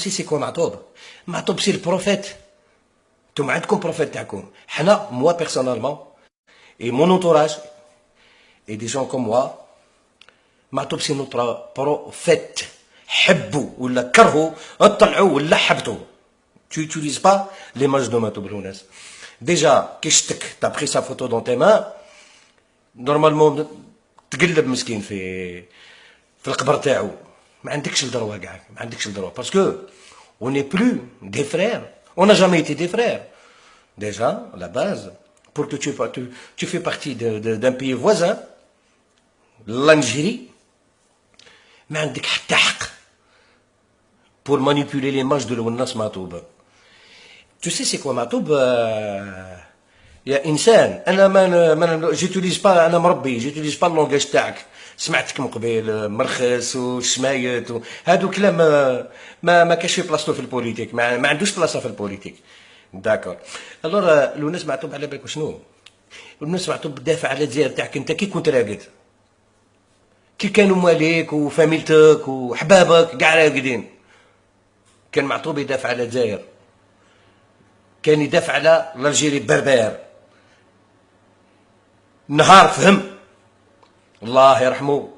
sais c'est quoi معطوب؟ معطوب c'est le prophète. انتم عندكم prophète تاعكم. حنا, moi personnellement et mon entourage et des gens comme moi, معطوب c'est notre prophète. حبوا ولا كرهوا, اطلعوا ولا حبطوا, tu utilises pas l'image de Matoub Lounès. Déjà, كي شتك t'as pris sa photo dans tes mains, normalement تقلب مسكين في القبر تاعو. ما عندكش le droit كاع, ما عندكش le droit, parce que on n'est plus des frères, on n'a jamais été des frères déjà, la base, pour que tu fais partie d'un pays voisin, l'Algérie. ما عندك حتى حق pour manipuler l'image de الوناس معطوب. Tu sais c'est quoi معطوب يا انسان؟ انا ما j'utilise pas, انا مربي, j'utilise pas le langage تاعك. سمعتك من قبيل مرخص وشمايت, هادو كلام ما كاش في بلاصتو في la politique, ما عندوش بلاصه في la politique, d'accord؟ Alors الوناس معطوب, على بالك شنو؟ الوناس معطوب دافع على الجزائر تاعك انت كي كنت راقد, كي كانوا مواليك وفاميلتك وحبابك كاع راقدين, كان معطوب يدافع على الجزائر, كان يدافع على l'Algérie berbère. نهار فهم, الله يرحمه,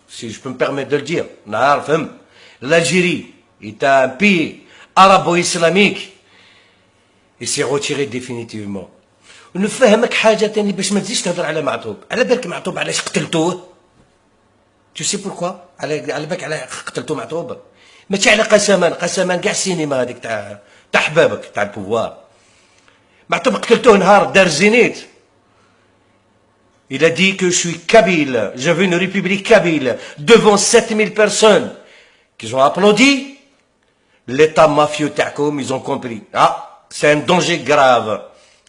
si je peux me permettre de le dire, نهار فهم l'Algérie est un pays arabo-islamique, il s'est retiré définitivement. ونفهمك حاجة تاني باش ما تزيدش تهضر على معطوب. على بالك معطوب علاش قتلتوه؟ Tu sais pourquoi؟ على بالك على قتلتو معطوب؟ ماشي على قسما قسما كاع السينما هذيك تاع حبابك تاع le pouvoir. معطوب قتلتوه نهار دار زينيت. Il a dit que je suis kabyle, je veux une république kabyle, devant 7000 personnes qui ont applaudi. L'état mafieux تاعكم, ils ont compris. Ah, c'est un danger grave.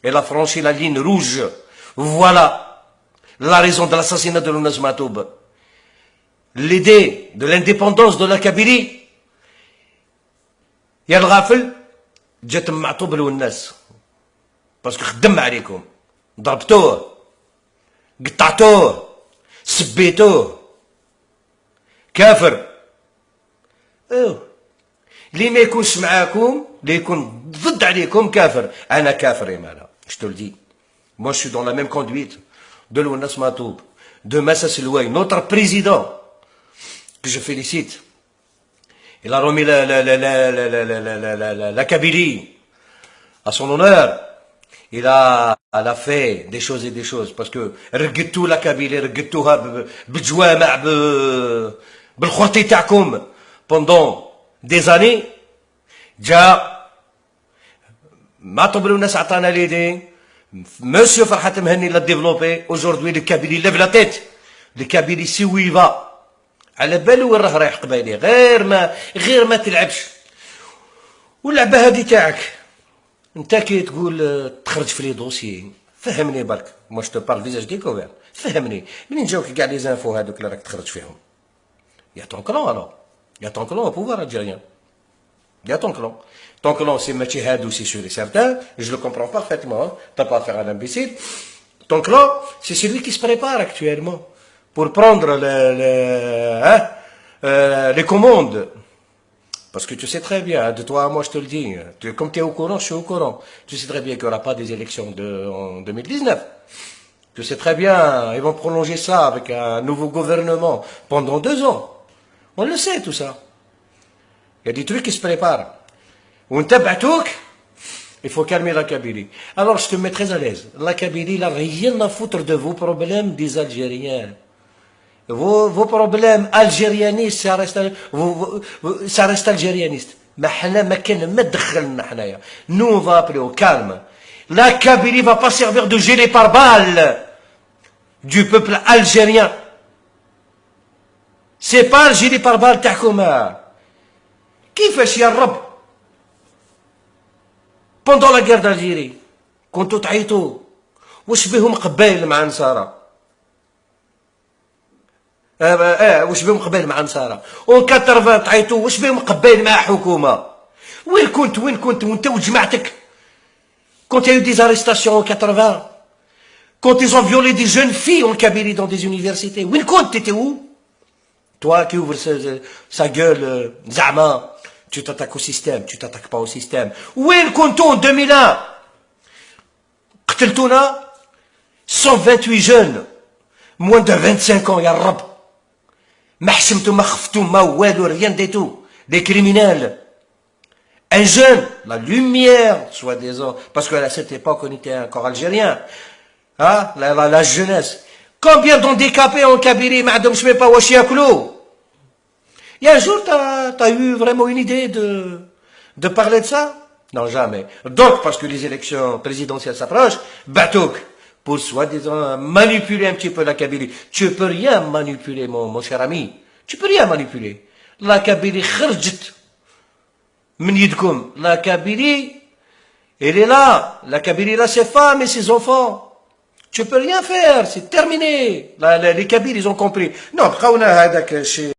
Elle a franchi la ligne rouge. Voilà la raison de l'assassinat de Lounès Matoub. L'idée de l'indépendance de la Kabylie, يا الغافل, جات معطوب الوناس parce que خدم عليكم, ضربتوه, قطعتوه, سبيتوه كافر. ايوه, اللي ما يكونش معاكم, اللي يكون ضد عليكم كافر. انا كافر يا مالا؟ Je te le dis, moi je suis dans la même conduite de Lounès Matoub, de Massa Selouay, notre président que je félicite. Il a remis la Kabylie à son honneur. Il a fait des choses et des choses, parce que رقدتوا la Kabylie, رقدتوها بالجوامع بالخرطي تاعكم pendant des années. جا معطوب الوناس عطانا l'idée, monsieur فرحات مهني l'a développé. Aujourd'hui le Kabylie lève la tête, le Kabylie sait où il va. على بالو وين راه رايح قبايلي. غير ما تلعبش واللعبه هذه تاعك انت كي تقول تخرج في les dossiers. فهمني برك, moi je te parle visage découvert, فهمني منين جاوك كاع les infos هذوك اللي راك تخرج فيهم؟ Y a ton clan, alors y a ton clan au pouvoir algérien, y a ton clan. Ton clan, c'est ماشي هادو, c'est sûr et certain, je le comprends parfaitement, t'as pas affaire à l'imbécile. Ton clan, c'est celui qui se prépare actuellement pour prendre hein, les commandes. Parce que tu sais très bien, de toi à moi je te le dis, comme tu es au courant, je suis au courant. Tu sais très bien qu'il n'y aura pas des élections en 2019. Tu sais très bien, ils vont prolonger ça avec un nouveau gouvernement pendant 2 ans. On le sait tout ça. Il y a des trucs qui se préparent. وانت بعتوك, il faut calmer la Kabylie. Alors je te mets très à l'aise. La Kabylie n'a rien à foutre de vos problèmes des Algériens. Vos problèmes algérianistes, ça reste algérianiste. ما حنا ما كان ما دخلنا حنايا. Nous on va appeler au calme. La Kabylie va pas servir de gilet pare-balles du peuple algérien. C'est pas le gilet pare-balles تاعكم. كيفاش يا الرب pendant la guerre d'Algérie كنتوا تعيطوا واش بهم قبايل مع نصارى اه واش بهم قبايل مع نصارى en 80 تعيطوا واش بهم قبايل مع حكومه. وين كنت؟ وين كنت وانت وجماعتك quand il y a eu des arrestations en 80, quand ils ont violé des jeunes filles en Kabylie dans des universités? وين كنت؟ T'étais où, toi qui ouvres sa gueule, زعما tu Tu t'attaques au système, tu t'attaques pas au système. وين كنتو en 2001? قتلتونا 128 jeunes, moins de 25 ans. يا الرب ما حشمتوا ما خفتوا ما والو, rien du tout, des criminels. Un jeune, la lumière, soi-disant, parce qu'à cette époque, on était encore algérien. Hein, la jeunesse. Combien d'handicapés en Kabylie, ما عندهمش même pas واش ياكلوا? Il y a un jour, tu as eu vraiment une idée de parler de ça? Non, jamais. Donc, parce que les élections présidentielles s'approchent, بعتوك, pour soi-disant manipuler un petit peu la Kabylie. Tu peux rien manipuler, mon cher ami. Tu peux rien manipuler. La Kabylie خرجت من يدكم. La Kabylie, elle est là. La Kabylie, là, ses femmes et ses enfants. Tu peux rien faire, c'est terminé. Les Kabyles, ils ont compris. Non, بقاونا هذاك الشيء.